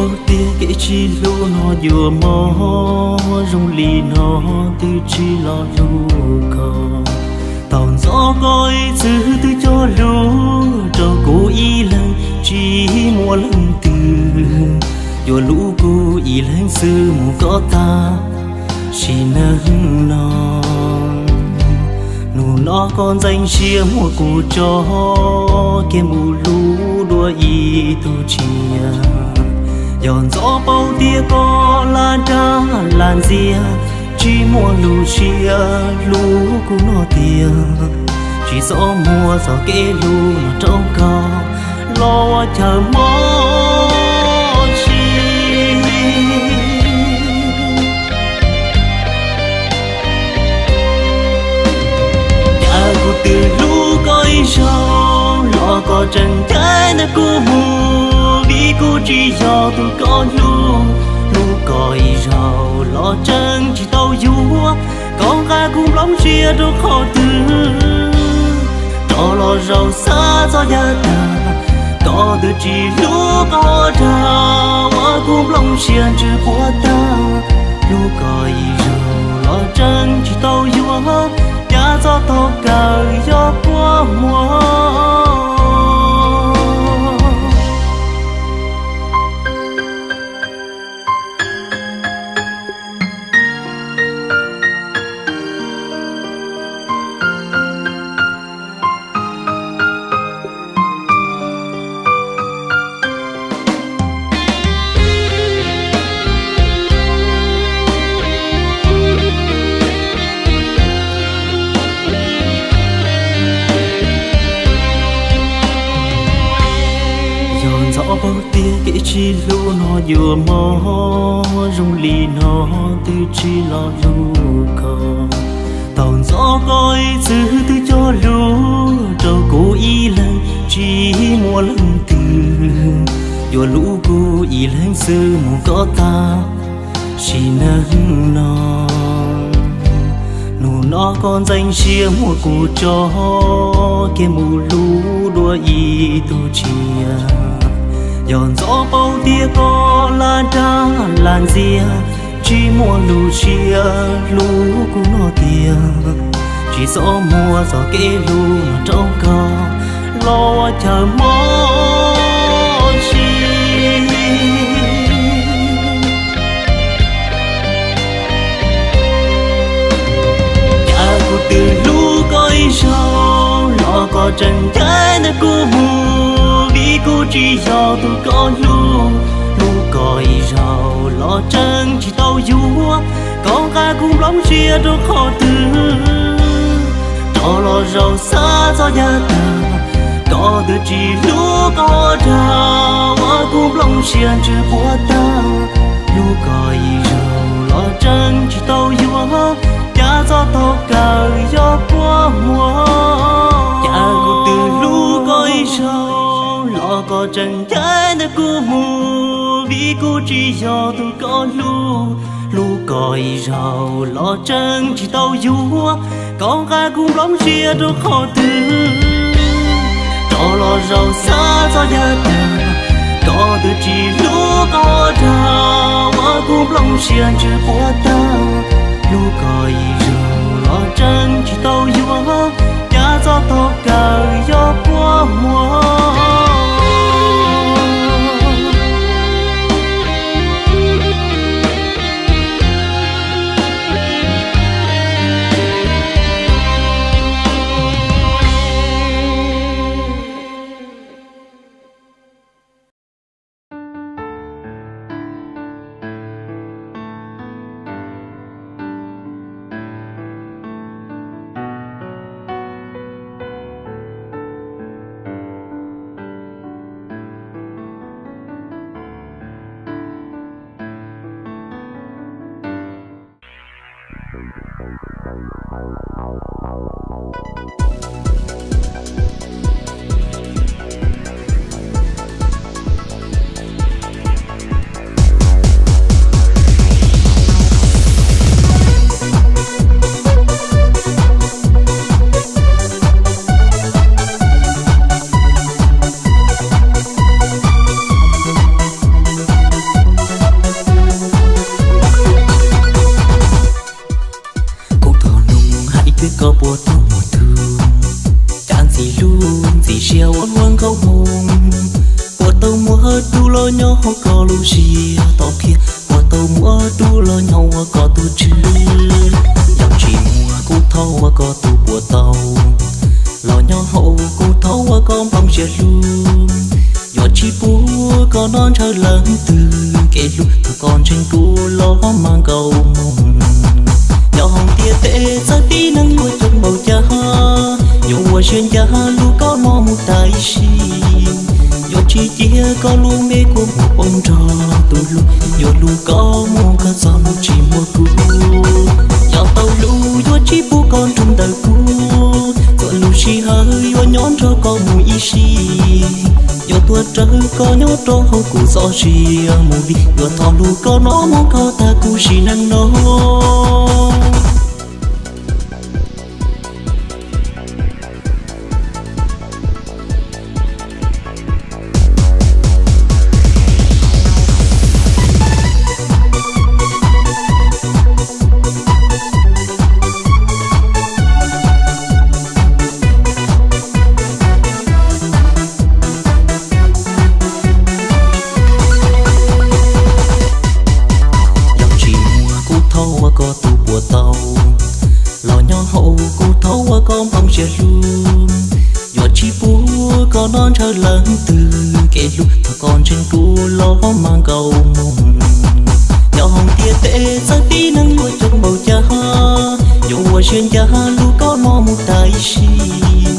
Tiag kev tsis hlub no yuav mob zoo li no twb tsis los hlub koj. Tau ntxov koj ib txwm twb cog lus rau kuv ib leeg tsis muaj leej twg, yuav hlub kuv ib leeg xwb mus koj tag sim neeg no. Hnub no koj ntxeev siab muab kuv tso kev mus hlub dua ib tug tshiab. Yog ntxov paub tias koj lam dag lam ntxias, tsis muaj lus siab hlub kuv no tiag, tsis txhob muab txoj kev hlub no rau koj los ua chaw mob siab. Cas kuv twb hlub koj ib zaug los koj tseem ncaim ntawm kuv mus, vim kuv tsis yog tus koj hlub. Hlub koj ib zaug los tseem tsis tau yuav, koj nqa kuv nplooj siab rau qhov twg? Rov los zaum xav txog yav tag, koj twb tsis hlub kuv dag, ua kuv nplooj siab ntsws puas tag. Hlub koj ib zaug los tseem tsis tau yuav, cas txoj tog kawg yog kua muag. Yog ntxov paub tias kev tsis hlub no yuav mob zoo li no twb tsis los hlub koj. Tau ntxov koj ib txwm twb cog lus rau kuv ib leeg tsis muaj leej twg, yuav hlub kuv ib leeg xwb mus koj tag sim neeg no. Hnub no koj ntxeev siab muab kuv tso kev mus hlub dua ib tug tshiab. Yog ntxov paub tias koj lam dag lam ntxias, tsis muaj lus siab hlub kuv no tiag, tsis txhob muab txoj kev hlub no rau koj los ua chaw mob siab. Cas kuv twb hlub koj ib zaug los koj tseem ncaim ntawm kuv mus, vim kuv tsis yog tus koj hlub. Hlub koj ib zaug los tseem tsis tau yuav, koj nqa kuv nplooj siab rau qhov twg? Rov los zaum xav txog yav tag, koj twb tsis hlub kuv dag, ua kuv nplooj siab ntsws puas tag. Hlub koj ib zaug los tseem tsis tau yuav, cas txoj tog kawg yog kua muag. Cas kuv twb hlub koj ib zaug los koj tseem ncaim ntawm kuv mus, vim kuv tsis yog tus koj hlub. Hlub koj ib zaug los tseem tsis tau yuav, koj nqa kuv nplooj siab rau qhov twg? Rov los zaum xav txog yav tag, koj twb tsis hlub kuv dag, ua kuv nplooj siab ntsws puas tag. Hlub koj ib zaug los tseem tsis tau yuav, cas txoj tog kawg yog kua muag. Siab ua luag nkauj hmoo, puas tau muaj dub los nyob hauv koj lub siab tau qhia, puas tau muaj dub los nyob ua koj tus tswv. Yog tsis muaj kuv thov ua koj tus puas tau, los nyob hauv kuv thov ua koj nplooj siab hlub. Yuav tsis pub koj noj ntshaw leej twg kev hlub, thov koj ntseeg kuv los mas nkauj hmoo. Nyob hauv ntiaj teb txawj tib neeg luag coob npaum cas, yuav ua siab ncaj lub koj no mus tas ib sim. Yuav tsis cia koj lub me kua muag poob nrog tus hlub, yuav hlub koj mus koj txoj mus tsis muaj kuv. Yog tau hlub yuav tsis pub koj nrug ntawm kuv, txhua lub sij hawm yuav nyob nrog koj mus ib sim. Yuav tuaj raws koj nyob rau hauv kuv txoj sia mus vim, yuav thov hlub koj no mus koj tag kuv sim neej no. Yog tsis muaj kuv thov ua koj tus puas tau, los nyob hauv kuv thov ua koj nplooj siab hlub. Yuav tsis pub koj noj ntshaw leej twg kev hlub, thov koj ntseeg kuv los mas nkauj hmoo. Nyob hauv ntiaj teb txawj tib neeg luag coob npaum cas, yuav ua siab ncaj lub koj no mus tas ib sim.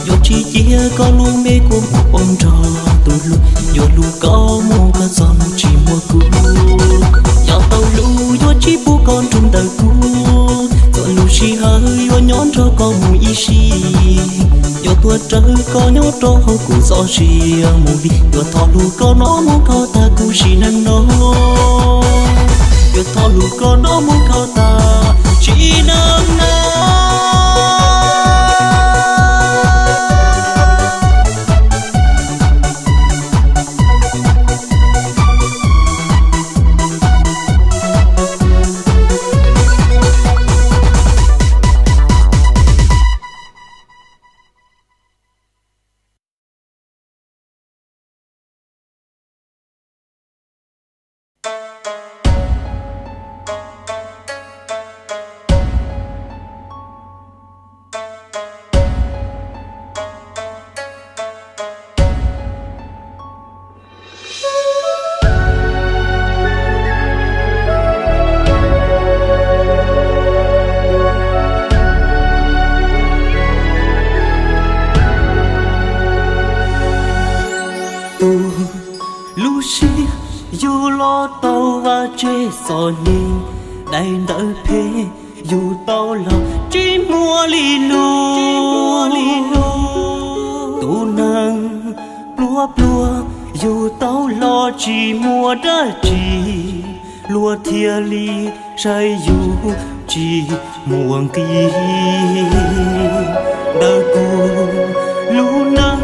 Yuav tsis cia koj lub me kua muag poob nrog tus hlub, yuav hlub koj mus koj txoj mus tsis muaj kuv. Yog tau hlub yuav tsis pub koj nrug ntawm kuv, txhua lub sij hawm yuav nyob nrog koj mus ib sim. Yuav tuaj raws koj nyob rau hauv kuv txoj sia mus vim, yuav thov hlub koj no mus koj tag kuv sim neej no. Yuav thov hlub koj no mus koj tag sim neej no. Tus lub siab yug los tau vaj tse txom nyem, daim ntawv phem yug tau los tsis muaj li lus. Tus neeg pluag pluag yug tau los tsis muaj dab tsi, luag thiaj li saib yus tsis muaj nqis. Ntawm kuv lub neej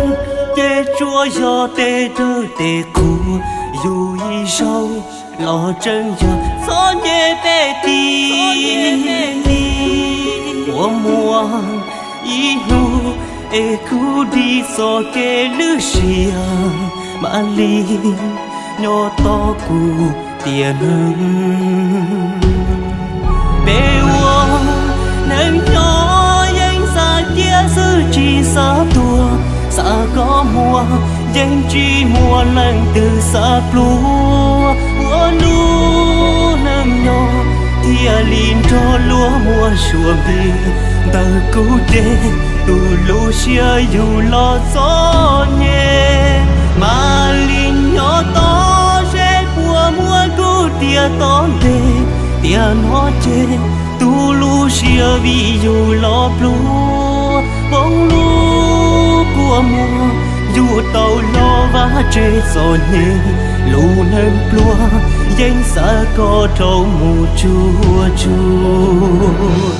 ces tsuas yog tes dawb tes qhuav, yus ib zaug los tseem yog txhob nce peb ti. Ua muaj ib hnub es kuv dim txoj kev lwj siab, mam li nyob tos kuv tiam neeg. Peb ua neej nyob yeej xav ciaj xwb tsis xav tuag, xav koj muag yeej tsis muaj leej twg xav pluag. Ua lub neej nyob thiaj li nrog luag muaj suab nqi. Ntawm kuv ces tus lub siab yug los txom nyem, mam li nyob tos seb puas muaj kuv tiam tom ntej. Tiam no ces tus lub siab vim yus los pluag, poob lub kua muag yug tau los vaj tse txom nyem. Lub neej pluag yeej xav koj rau mus tsuag tsuag.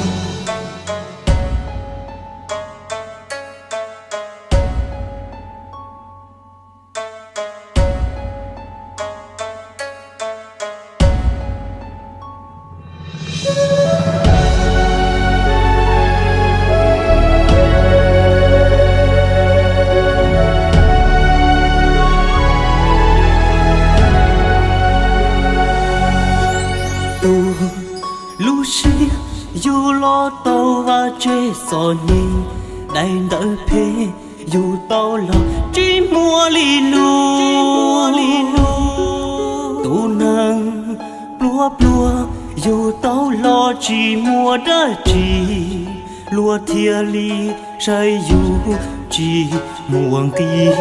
txom nyem, daim ntawv phem yus tau los tsis muaj li lus. Tus neeg pluag pluag yus tau los tsis muaj dab tsi, luag thiaj li saib yus tsis muaj nqis.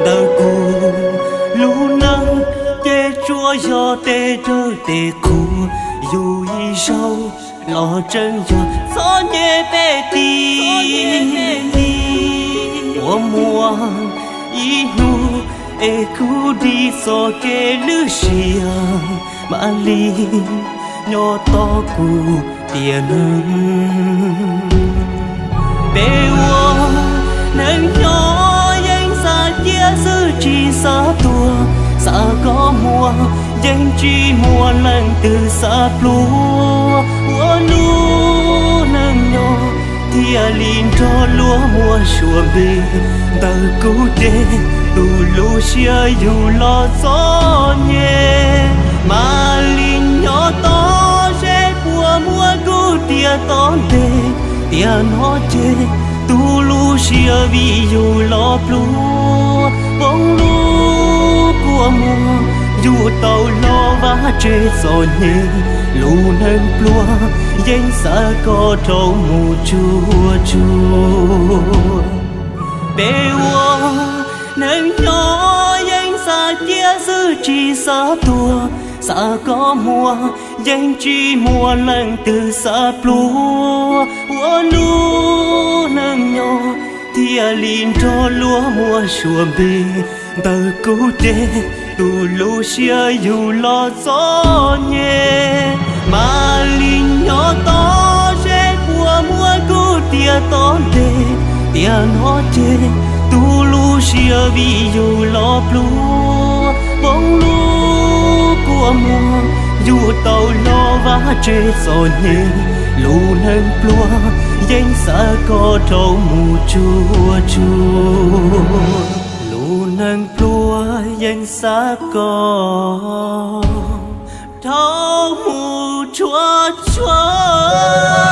Ntawm kuv lub neej ces tsuas yog tes dawb tes qhuav, yus ib zaug los tseem yog txom nyem pem tim. Ua muaj ib hnub es kuv dim txoj kev lwj siab, mam li nyob tos kuv tiam neeg. Peb ua neeg nyob yeej xav ciaj xwb tsis xav tuag, xav koj muag yeej tsis muaj leej twg xav pluag. Ua lub neej nyob thiaj li nrog luag muaj suab npe, ntawm kuv ces tu lub siab yus los txom nyem, mam li nyob tos seb puas muaj kuv tiam tom ntej. Tiam no ces tu lub siab vim yus los pluag, poob lub kua muag yus tau los vaj tse txom nyem. Lub neej pluag yeej xav koj rau mus tsuag tsuag. Peb ua neeg nyob yeej xav ciaj xwb tsis xav tuag, xav koj muag yeej tsis muaj leej twg xav pluag. Ua lub neej nyob thiaj li nrog luag muaj suab npe, ntawm kuv ces tu lub siab yus los txom nyem, mam li nyob tos seb puas muaj kuv tiam tom ntej. Tiam no ces tu lub siab vim yus los pluag, poob lub kua muag yus tau los vaj tse txom nyem. Lub neej pluag yeej xav koj rau mus tsuag tsuag, lub neej pluag yeej xav koj rau mus tsuag tsuag.